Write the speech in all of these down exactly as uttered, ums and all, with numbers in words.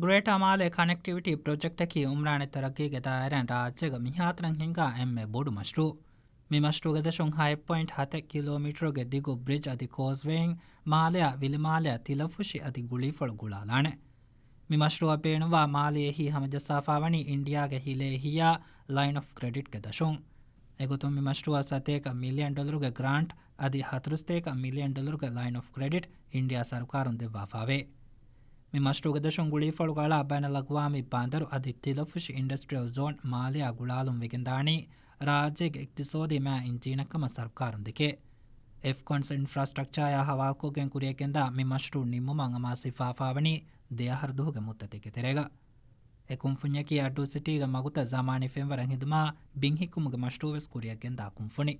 ގްރޭޓާ މާލެ ކަނެކްޓިވިޓީ ޕްރޮޖެކްޓަކީ އުމްރާނީ ތަރައްގީގެ ދާއިރާއިން ރާއްޖޭގަ މިހާތަނަށް ހިނގާ އެންމެ ބޮޑު މަޝްރޫއު. މި މަޝްރޫއުގެ ދަށުން ހަތް ޕޮއިންޓް ހަތެއް ކިލޯމީޓަރުގެ ދިގު ބްރިޖް އަދި ކޯސްވޭއިން މާލެއާ ވިލިމާލެއަށް ތިލަފުށި އަދި ގުޅީފަޅު ގުޅާލާނެ. މި މަޝްރޫއަށް ބޭނުންވާ މާލެއަށް ހަމަޖައްސާފާވަނީ އިންޑިއާގެ ހިލޭ ހިޔާ ލައިން އޮފް ކްރެޑިޓްގެ ދަށުން. އެގޮތުން މި މަޝްރޫއަށް ސަތޭކަ މިލިއަން ޑޮލަރުގެ ގްރާންޓް އަދި ހަތަރުސަތޭކަ މިލިއަން ޑޮލަރުގެ ލައިން އޮފް ކްރެޑިޓް އިންޑިއާ ސަރުކާރުން ދެއްވާފާވޭ. މި މަޝްރޫއުގެ ދަށުން ގުޅީފަޅުގަ އަޅާ ބައިނަލްއަގްވާމީ ބަނދަރު އަދި ތިލަފުށި އިންޑަސްޓްރިއަލް ޒޯން މާލެއާ ގުޅާލުން ވެގެންދާނީ ރާއްޖޭގެ އިޤްތިޞާދީ މާ އިންޖީނަށް ކަމަށް ސަރުކާރުން ދެކޭ. އެފްކޮންސް އިންފްރާސްޓްރަކްޗާއާ ހަވާލުކޮށްގެން ކުރިއަށްގެންދާ މި މަޝްރޫއު ނިންމުމަށް އަމާ ސިފާފާވަނީ ދެ އަހަރު ދުވަހުގެ މުއްދަތެއްގެ ތެރޭގަ. އެ ކުންފުންޏަކީ އައްޑޫ ސިޓީގެ މަގުތައް ޒަމާނީ ފެންވަރަށް ހިންދުމާ ބިން ހިއްކުމުގެ މަޝްރޫއުވެސް ކުރިއަށްގެންދާ ކުންފުނި.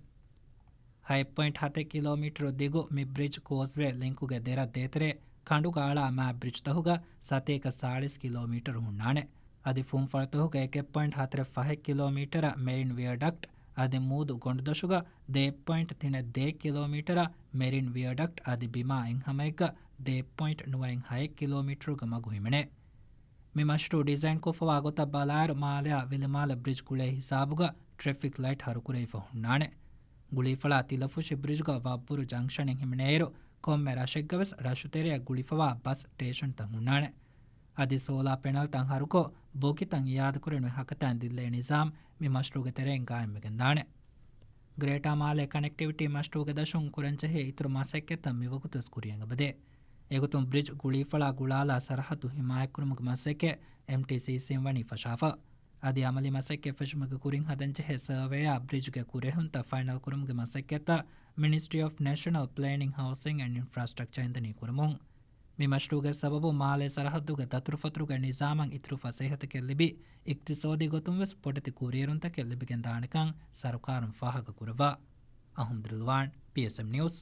ހަތް ޕޮއިންޓް ހަތެއް ކިލޯމީޓަރު ދިގު މި ބްރިޖް ކޯސްވޭ ލިންކުގެ ދެރަށް ދޭތެރޭ ކަނޑުގަ އަޅާ މާ ބްރިޖްތަހުގަ ސަތޭކަ ސާޅީސް ކިލޯމީޓަރު ހުންނާނެ. އަދި ފުންފަޅުތަހުގަ އެކެއް ޕޮއިންޓް ހަތަރެއް ފަހެއް ކިލޯމީޓަރަށް މެރިން ވިއަޑަކްޓް އަދި މޫދު ގޮނޑުދޮށުގަ ދެ ޕޮއިންޓް ތިނެއް ދޭއް ކިލޯމީޓަރަށް މެރިން ވިއަޑަކްޓް އަދި ބިމާ އެއްހަމައެއްގަ ދެ ޕޮއިންޓް ނުވައެއް ހައެއް ކިލޯމީޓަރުގެ މަގު ހިމެނޭ. މި މަޝްރޫއު ޑިޒައިންކޮށްފަވާ ގޮތަށް ބަލާއިރު މާލެއާ ވިލިމާލެ ބްރިޖް ގުޅޭ ހިސާބުގަ ޓްރެފިކް ލައިޓް ހަރުކުރެވިފަ ހުންނާނެ. ގުޅީފަޅާ ތިލަފުށި ބްރިޖުގަ ވައްބުރު ޖަންކްޝަނެއް ހިމެނޭއިރު، ކޮންމެ ރަށެއްގަވެސް ރަށުތެރެއަށް ގުޅިފަވާ ބަސް ސްޓޭޝަންތައް ހުންނާނެ. އަދި ސޯލާ ޕެނަލްތައް ހަރުކޮށް، ބޮކިތައް އިއާދަކުރެވުނު ހަކަތައިން ދިއްލޭ ނިޒާމް މި މަޝްރޫގެ ތެރެއިން ގާއިމްވެގެންދާނެ. ގްރޭޓާ މާލެ ކަނެކްޓިވިޓީ މަޝްރޫގެ ދަށުން ކުރަންޖެހޭ އިތުރު މަސައްކަތްތައް މިވަގުތުވެސް ކުރިއަށް އެބަދޭ. އެގޮތުން ބްރިޖް ގުޅީފަޅާ ގުޅާލާ ސަރަހައްދު ހިމާޔަތްކުރުމުގެ މަސައްކަތް އެމްޓީސީސީން ވަނީ ފަށާފަ. އަދި އަމަލީ މަސައްކަތް ފެށުމުގެ ކުރިން ހަދަންޖެހޭ ސަރވޭއާ ބްރިޖްގެ ކުރެހުންތައް ފައިނަލް ކުރުމުގެ މަސައްކަތްތައް މިނިސްޓްރީ އޮފް ނޭޝަނަލް ޕްލޭނިން، ހައުސިން އެންޑް އިންފްރާސްޓްރަކްޗާ އިންދަނީ ކުރަމުން. މި މަޝްރޫގެ ސަބަބުން މާލޭ ސަރަހައްދުގެ ދަތުރުފަތުރުގެ ނިޒާމަށް އިތުރު ފަސޭހަތަކެއް ލިބި، އިޤްތިޞާދީ ގޮތުން ވެސް ބޮޑެތި ކުރިއެރުންތަކެއް ލިބިގެން ދާނެކަން ސަރުކާރުން ފާހަގަ ކުރައްވާ. އަހުމްދު ރިލްވާން، ޕީއެސްއެމް ނިއުސް.